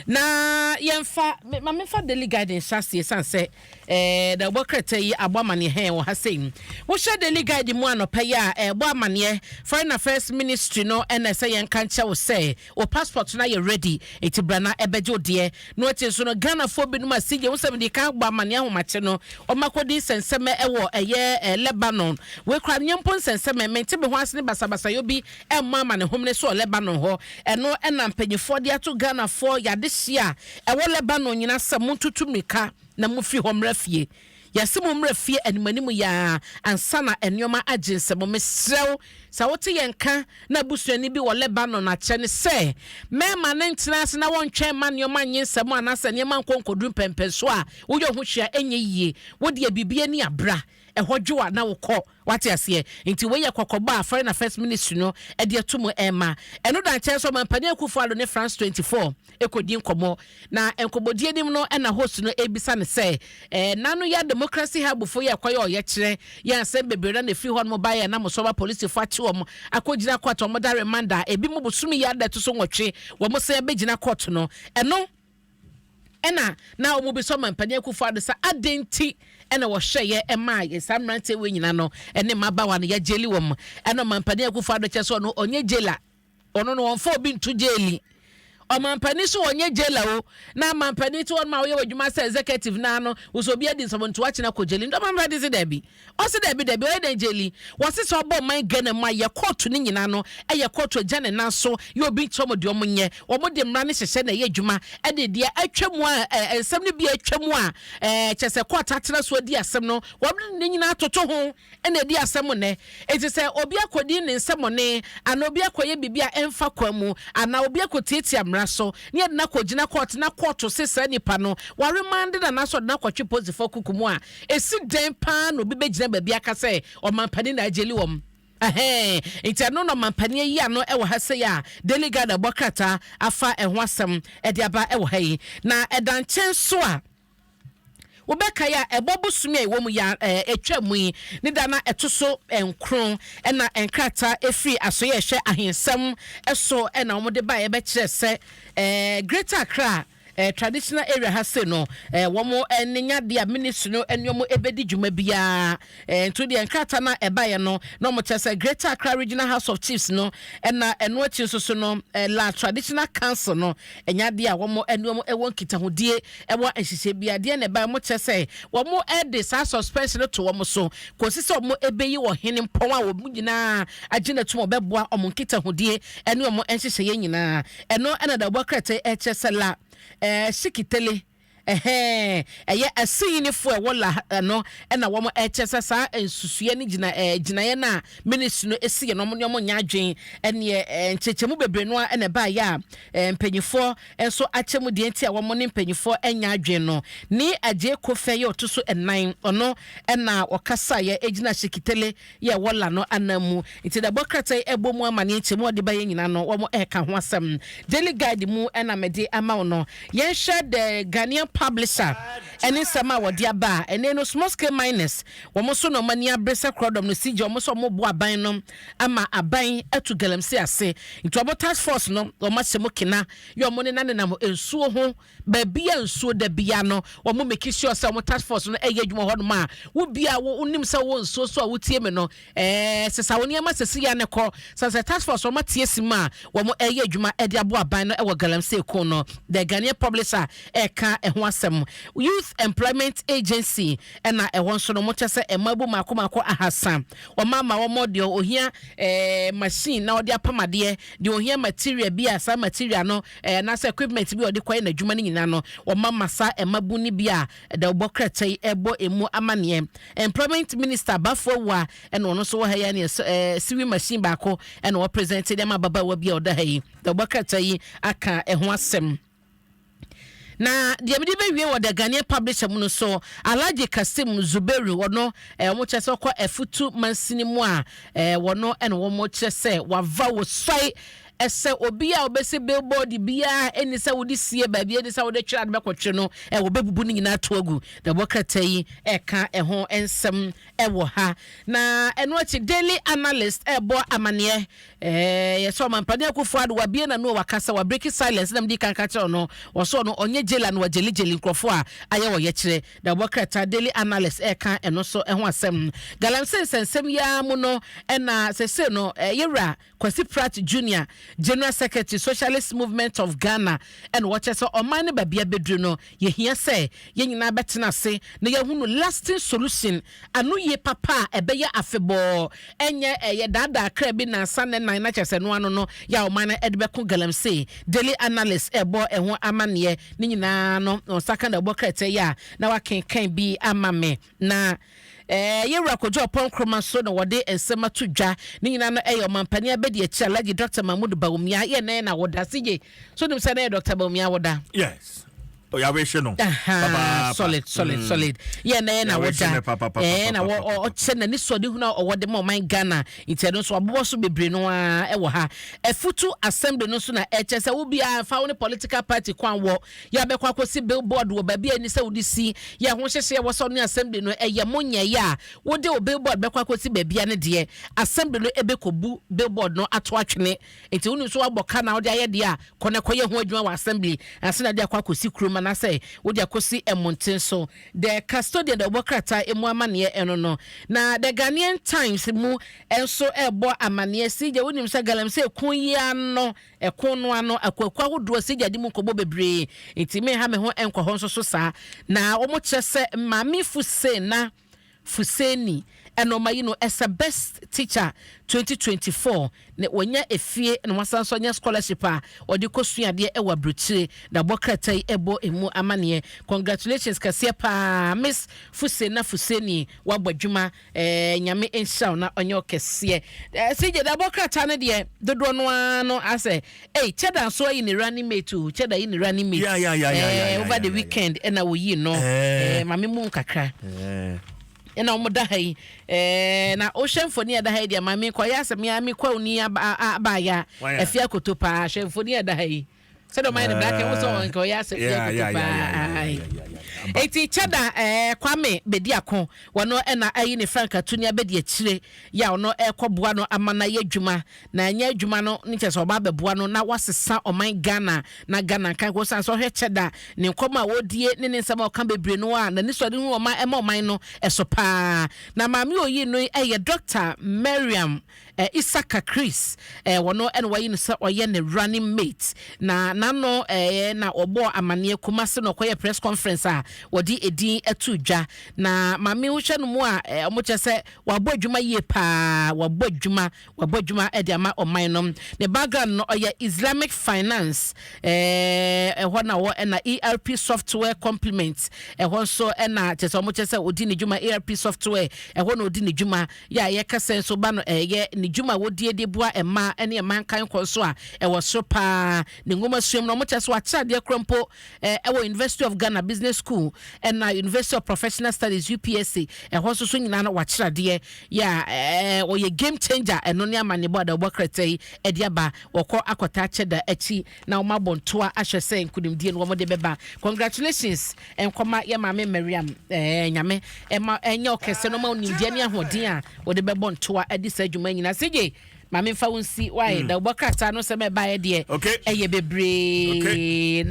Na yɛmfa, ma memfa Daily Guide nhyɛ aseɛ ɛsiane sɛ eh, na ɛbɔ krataa yi abɔ amaneɛ hɛn wɔ ha sei. Wohyɛ Daily Guide mu anɔpa yi a, ɛbɔ amaneɛ Foreign Affairs Ministry no ɛna ɛsɛ yɛnka nkyɛ wo sɛ wo passport no ayɛ ready, enti bra na ɛbɛgye wo deɛ. No akyi nso no, Ghanafoɔ binom a CJ wo sɛ mede kan bɔ amaneɛ ahomakye no, wɔn akɔdi nsɛnsɛmɛ ɛwɔ ɛyɛ eh, Lebanon. Wei koraa nyɛ mpo nsɛnsɛmɛ, mente me ho ase ne basabasayɔ bi ɛmmɔ amanehomene so wɔ Lebanon hɔ. Ɛno na mpanyinfoɔ de ato Ghanafoɔ yadehyeɛ a ɛwɔ Lebanon nyina sɛ montutu mmirika na momfiri hɔ mmra fie. Yɛse mo mmra fie animanim yi ara ansa na nnoɔma agye nsam. Mesrɛ wo sɛ wote yɛn nka na abusuani bi wɔ Lebanon a kyerɛ no sɛ mɛma no ntena ase na wɔntwɛn mma nnoɔma nnye nsam anaasɛ nnoɔma nkɔ nkɔduru mpɛnpɛnsoɔ a woyɛ ho hwee a ɛnyɛ yie. Wodeɛ biribi ani abra. Ɛhɔ dwo a na wokɔ. Wate aseɛ? Nti wei yɛ kɔkɔbɔ a Foreign Affairs Ministry no de ato mu rema. Ɛno da nkyɛn nso, Ɔmampanin Akufo-Addo ne France 24 kɔdi nkɔmmɔ. Na nkɔmmɔdie anim no na host no rebisa no sɛ, eh, nano yi a Democracy Hub foɔ yi a ɛkɔyɛ ɔyɛkyerɛ yɛ asɛm bebree na na ɛfiri hɔnom baeɛ a na Mosɔba polisifoɔ akye wɔn akɔgyina court a wɔda remand a ebinom bosome yi ara da ɛto so nwɔtwe wɔn san abɛgyina court no. Ɛno. Ɛna na wɔn bisa Ɔmanpanin Akufo Addo sɛ adɛn nti ɛna wɔhwɛeɛ ɛmaa yɛ saa mmeranteɛ wei nyinaa no ɛne mmabaawa no yɛgyeli wɔn. Ɛna Ɔmanpanin Akufo Addo kyerɛ sɛ ɔno ɔnyɛ jailer, ɔno no wɔmfa obi nto jaili. Ɔmanpanin so ɔnyɛ jailer o, na amanpanin te hɔ nom a woyɛ w'adwuma sɛ executive naa no, wo sɛ obi adi nsɛm nti woakyena kɔ jaili. Nti Ɔmanpanin se daabi. Ɔse daabi daabi ɔyɛ dɛn gyeli? Wɔse sɛ ɔbɔ ɔman Ghana mu a yɛ kɔɔto no nyinaa no yɛ kɔɔto agya ne nan so yɛ obi nkyerɛ ɔmo deɛ ɔmo nyɛ. Wɔn de mmara no hyehyɛ na ɛyɛ adwuma ɛde deɛ atwa mu a ɛɛ nsɛm no bi a atwa mu a ɛɛ kyerɛ sɛ kɔɔto atena so adi asɛm no wɔn de ne nyinaa toto ho ɛna ɛdi asɛm nnɛ. Enti sɛ obi akɔdi ne nsɛmɔne anaa obi akɔyɛ biribi a ɛmfa kwan mu anaa obi akɔtiatia mmara so na yɛde no akɔgyina kɔɔto na kɔɔto se saa nipa no wɔaremande no anaasɛ ɔde no akɔtwe polisifoɔ kuku mu a Esi dɛn paa na obi bɛgyina baabi aka sɛ ɔmampanin na agyeli wɔn? Ɛhɛɛ, nti ɛno na ɔmampanin ayi ano wɔ ha sei a Daily Guide abɔ krataa afa ɛho asɛm de aba wɔ ha yi. Na ɛda nkyɛn nso a, wobɛkae a ɛbɔ bosome a ɛwɔ mu yi a ɛtwa mu yi ne da no a ɛto so nkron na nkrataa ɛfiri asoeɛ a ɛhwɛ ahensɛm so na wɔde baeɛ bɛkyerɛ sɛ Greater Accra Eh, traditional area ha sei no, eh, wɔn eh, ne nya deɛ a ministry no ne wɔn ɛbɛdi dwuma biara. Eh, nti deɛ nkrataa no a ɛbaeɛ no, na wɔn kyerɛ sɛ Greater Accra Regional House of Chiefs no, ɛna ɛno akyi nso so no, eh, La Traditional Council no, ɛnya deɛ a wɔn ne wɔn ɛwɔ nkitahodie ɛwɔ nhyehyɛ biara. Deɛ na ɛbaeɛ, wɔn kyerɛ sɛ wɔn ɛde saa suspension no to wɔn so kɔsi sɛ wɔn ɛbɛyi ɔhene mpɔn a wɔn nyinaa agye no atum ɔbɛboa wɔn nkitahodie ɛne wɔn nhyehyɛeɛ nyinaa. Ɛno na dawubɔ krataa yi kyerɛ sɛ la Shikitele, ɛhɛɛ, ɛyɛ Asiyinifo a ɛwɔ La no na wɔn kyerɛ sɛ saa nsusuiɛ ne gyina gyinaeɛ no a ministry no si yɛ no wɔn ne wɔn nyɛ adwene. Ɛneɛ nkyerɛkyerɛmu bebree no ara na ɛbaeɛ a mpanyinfoɔ nso akyɛ mu deɛ nti a wɔn ne mpanyinfoɔ nyɛ adwene no. Nii Adjei Kofɛ yɛ ɔto so nnan, ɔno na ɔkasaeɛ gyina Shikitele yɛ wɔ la no anan mu. Nti dɛ bɔ krataa yi ɛbɔ mu amaneɛ nkyɛmu a ɔde ba yɛ nyinaa no wɔn ɛka ho asɛm. Daily Guide mu ɛna mede ama wo no. Yɛnhwɛ The Ghanaian Publisher ɛne nsɛm a wɔde aba a ɛnɛ no small scale miners wɔn nso na wɔn ani abere sɛ korɔdɔm no sigye wɔn sɛ wɔn boa aban no ama aban atu galamsey ase. Nti wɔn task force no wɔn ahyɛ mu kena yɛ wɔn nena nenam nsuo ho Baabi a nsuo da biara no, wɔn make sure sɛ wɔn task force no ɛyɛ adwuma hɔ nom a, wo bia a wo nim sɛ wowɔ nsuo so a wotie me no, ɛɛ sesa wo nneɛma sɛsi ya ne kɔ. Sɛ sɛ task force wɔn ate asi mu a, wɔn ɛyɛ adwuma ɛde aboa aban no ɛwɔ galamsey ko no. The Ghanaian Publisher ɛka ɛho asɛm. Youth Employment Agency ɛna ɛhɔ nso no, wɔn kyɛ sɛ mmabu mako mako 300 wɔn ama wɔn deɛ ohia ɛɛ machine na wɔde apam adeɛ, deɛ ohia material bi a saa material no Eh, anaasɛ equipment bi a ɔde kɔyɛ n'adwuma no nyinaa no, wɔma ma saa mmabun no bi a dawubɔ krataa yi ɛbɔ emu amaneɛ. Employment Minister Baffour Awuah ɛna ɔno nso wɔ ha yi a ne eh, sewing machine baako ɛna ɔpresente de ama ababaawa bi a ɔda ha yi. Dawubɔ krataa yi aka ɛho asɛm. Na deɛ mede bɛwie wɔ The Ghanaian Publisher mu no so, Alhaji Kassim Zubairu, ɔno eh, wɔn kyerɛ sɛ ɔkɔ Afutu mansini mu a eh, wɔno ɛna wɔn kyerɛ sɛ wava wɔ suae. Ɛsɛ obi a ɔbɛsi billboard biara ɛni sɛ wode sie baabi, ɛni sɛ wode twere ade bɛkɔtwere no, ɛwɔ bɛbubu no nyinaa to agu. Na ɛbɔ krataa yi ɛka ɛho nsɛm ɛwɔ ha. Na ɛno akyi, Daily Analyst ɛbɔ amaneɛ yɛsɛ Ɔmampanin Akufo Addo wabie n'ano a wakasa, wabreak silence. Na mdi kan ka kyerɛ no, wɔsɔ no ɔnyɛ jailer no, wagyeligyeli nkurɔfoɔ a ayɛ wɔ yɛkyerɛ. Na ɛbɔ krataa Daily Analyst ɛka ɛno nso ɛho asɛm. Galamsey nsɛnsɛm yi mu no, ɛna sɛsɛ no yɛwura Kwasi Pratt Junior, General Secretary, Socialist Movement of Ghana, ɛna wɔkyɛ sɛ ɔman no baabi abɛduru no, yɛhia sɛ yɛn nyinaa bɛtena ase na yɛhunu lasting solution, ano yie papa a ɛbɛyɛ afebɔɔ, ɛnyɛ ɛyɛ daadaa kra bi nansa ne nan na kyerɛ sɛ no ano no yɛ a ɔman no ɛde bɛko galamsey. Daily Analyst ɛbɔ ɛho amanneɛ ne nyinaa no, ɔnsa ka na ɛbɔ krataa yi a na wakenkan bi ama me. Na yɛwura Kojo Oppong Nkrumah so na wɔde nsɛm ato dwa. Ne nyinaa no ɛyɛ ɔmampanin abɛdi akyi, Alhaji Dr Mahmood Bawumia, yɛ nɛɛ na wɔda sigye so nim sɛ ne yɛ Dr Bawumia wɔda. Yes, yàwé no. Solid, solid, solid. Yɛ nɛɛ na wɔda ɛɛ na ɔkyɛ n'ani sɔ de hunu a ɔwɔ de ma ɔman Ghana. Nti ɛno nso abobɔ so bebree no ara ɛwɔ ha. Ɛfutu Assembly no nso na ɛkyɛ sɛ wobiara fa wo ne political party kwan wɔ yɛ abɛkɔ akɔsi billboard wɔ baabi a ɛni sɛ wode si yɛ ho hyehyɛ wɔ sɛ ɔne assembly no ɛyɛ mo nyɛ yɛ a wode wo billboard bɛkɔ akɔsi baabi a no deɛ, assembly no ɛbɛkɔbu billboard no ato atwene. Nti wone nso wabɔ ka na wode ayɛ deɛ a, kɔ na kɔyɛ ho adwuma wɔ assembly ansa na de akɔ akɔsi kurom anaasɛ wode akɔsi mmɔnten so. The Custodian de ɔbɔ krataa emu amanneɛ ɛno no. Na The Ghanaian Times mu nso ɛbɔ amanneɛ si gya wonim sɛ galamsey ɛko yi ano, ɛko no ano akuakuo ahodoɔ si gya de mu nkɔbɔ bebree, nti meha me ho nkɔ hɔ nso so saa. Na wɔn kyerɛ sɛ Maame Fusena Fuseni ɛna ɔma yi no ɛsɛ Best Teacher 2024, na wɔnya efie na wasan so anya scholarship a ɔde kɔ suadeɛ ɛwɔ aburokyire. Na bɔ krataa yi ɛbɔ emu amaneɛ. Congratulations kɛseɛ paa, Miss Fusena Fuseni, wabɔ adwuma. Nyame nhyira na ɔnyɛ ɔkɛseɛ. Sigye da bɔ krataa no deɛ, dodoɔ no ara no asɛ ɛy Cheddar nso ayi ne running mate o. Cheddar yi ne running mate over the weekend ɛna wɔyi no. Maame mu kakra ɛna wɔn da ha yi na wohwɛ mfoni a ɛda ha yi deɛ, maame kɔyɛ asɛ mmea mi kɔ oni abaaya ɛfi akoto paa. Hwɛ mfoni a ɛda ha yi, sɛdeɛ ɔman yɛ no black and white, sɛ ɔyɛ asɛ fi akoto paa. Eti Cheddar Kwame Bediako, wɔno ɛna ayi ne franka tuni abɛdi akyire yɛ a ɔno ɛkɔboa no ama na yɛ adwuma, na ɛnyɛ adwuma no ne kyerɛ sɛ ɔba abɛboa no na wasesa ɔman Ghana na Ghana nkan ko san sɛ ɔhwɛ Cheddar ne nkɔm a wɔdie ne ne nsɛm a ɔka bebree no a n'ani sɔ de hu ɔman ɛma ɔman no ɛso paa. Na maame oyi no ɛyɛ Dr Mariam Isaka Chris. Wɔno ɛna wɔyi no sɛ ɔyɛ ne running mate. Na n'ano na ɔbɔ amaneɛ Kumase na ɔkɔyɛ press conference a wɔde edin ɛto dwa. Na maame wohwɛ no mu a, ɔmo kyerɛ sɛ wabɔ adwuma yie paa, wabɔ adwuma, wabɔ adwuma ɛde ama ɔman no. Ne background no, ɔyɛ Islamic finance ɛhɔ na wɔ, ɛna ERP software complement ɛhɔ nso ɛna kyerɛ sɛ ɔmo kyerɛ sɛ odi ne dwuma. ERP software ɛhɔ na odi ne dwuma. Yɛ a yɛkasa nso ba no, ɛyɛ ne dwuma a wɔdie de boa mmaa ne mmaa nkan kɔ so a ɛwɔ soro paa. Ne nwoma suam no, ɔmo kyerɛ sɛ wakyerɛ adeɛ kora mpo ɛwɔ University of Ghana Business School ɛna University of Professional Studies, UPSA, ɛhɔ nso so nyinaa no wakyerɛ adeɛ. Yɛ a ɔyɛ game changer. Ɛno ne amanebɔ a dawobɔ krataa yi ɛde aba. Wɔkɔ akɔta akyɛ da akyi na wɔn abɔ ntoa ahwɛ sɛ nkunimdie no wɔn de bɛba. Congratulations nkɔma yɛ maame Mariam. Nyame ɛma ɛnyɛ ɔkɛse no ma onimdeɛ ne ahoɔden a wɔde bɛbɔ ntoa ɛde saa adwuma nyinaa. Sigye maame nfa wo nsi wae. Dawobɔ krataa no sɛm ɛbaeɛ deɛ, ɛyɛ bebree.